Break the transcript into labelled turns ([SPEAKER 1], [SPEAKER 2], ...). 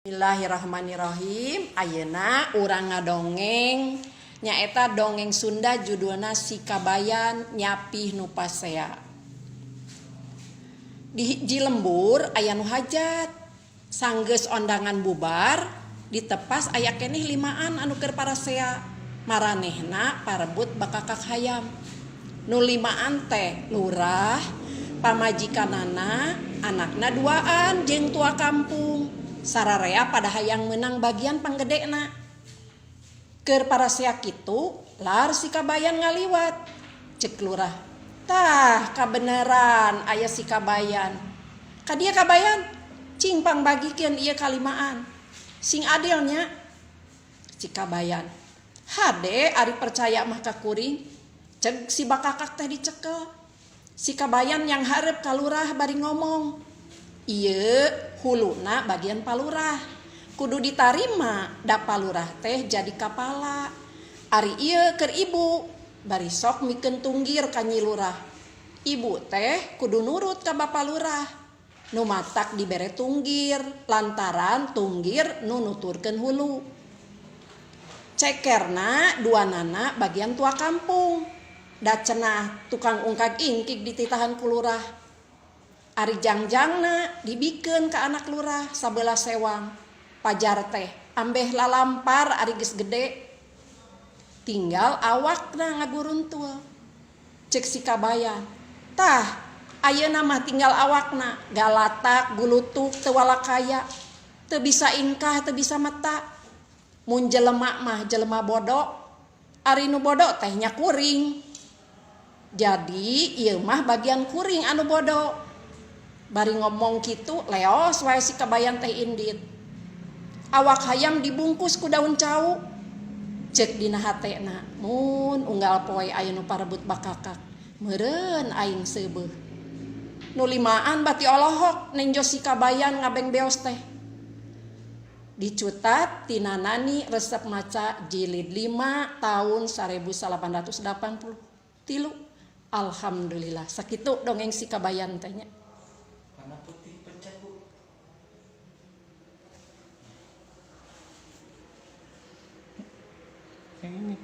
[SPEAKER 1] Bismillahirrahmanirrahim. Ayeuna urang ngadongeng nyaeta dongeng Sunda judulna Si Kabayan Nyapih Nu Pasea. Di hiji lembur aya nu hajat. Sanggeus ondangan bubar, ditepas aya keneh limaan anu keur parasea. Maranehna parebut bakakak hayam. Nu limaan teh lurah, pamajikanana, anakna duaan jeung tua kampung. Sararea pada hayang menang bagian panggedena. Keur parasea kitu, lar si Kabayan ngaliwat. Cek lurah, tah kabeneran aya si Kabayan. Ka dieu Kabayan, cing pangbagikeun ieu kalimaan. Sing adil nya. Si Kabayan, hade ari percaya mah ka kuring. Cek si bakakak teh dicekel. Si Kabayan yang hareup ka lurah bari ngomong. Ieu huluna bagian palurah. Kudu ditarima da palurah teh jadi kapala. Ari ieu keur ibu bari sok mikeun tunggir ka Nyi Lurah. Ibu teh kudu nurut ka Bapa Lurah. Nu matak dibere tunggir lantaran tunggir nu nuturkeun hulu. Cekerna duanana bagian tua kampung. Da cenah tukang ungkag ingkig dititahan ku lurah. Ari jangjangna dibikeun ka anak lurah sabelah sewang. Pajar teh ambeh lalampar ari geus gede. Tinggal awakna ngaguruntul. Cek si Kabayan, tah ayeuna mah tinggal awakna galatak gulutuk teu walakaya. Teu bisa ingkah teu bisa meta. Mun jelema mah jelema bodo. Ari nu bodo teh nya kuring. Jadi ieu mah bagian kuring anu bodo. Bari ngomong kitu leos wae si Kabayan teh indit. Awak hayam dibungkus ku daun cau. Cek dina hatena, mun unggal poe aya nu parebut bakakak, meureun aing seubeuh. Nu limaan bati olohok nenjo si Kabayan ngabeng beos teh. Dicutat tina Nani Resep Maca jilid 5 tahun 1883. Alhamdulillah sakitu dongeng si Kabayan teh nya.
[SPEAKER 2] Warna putih pencet, Bu. Yang ini.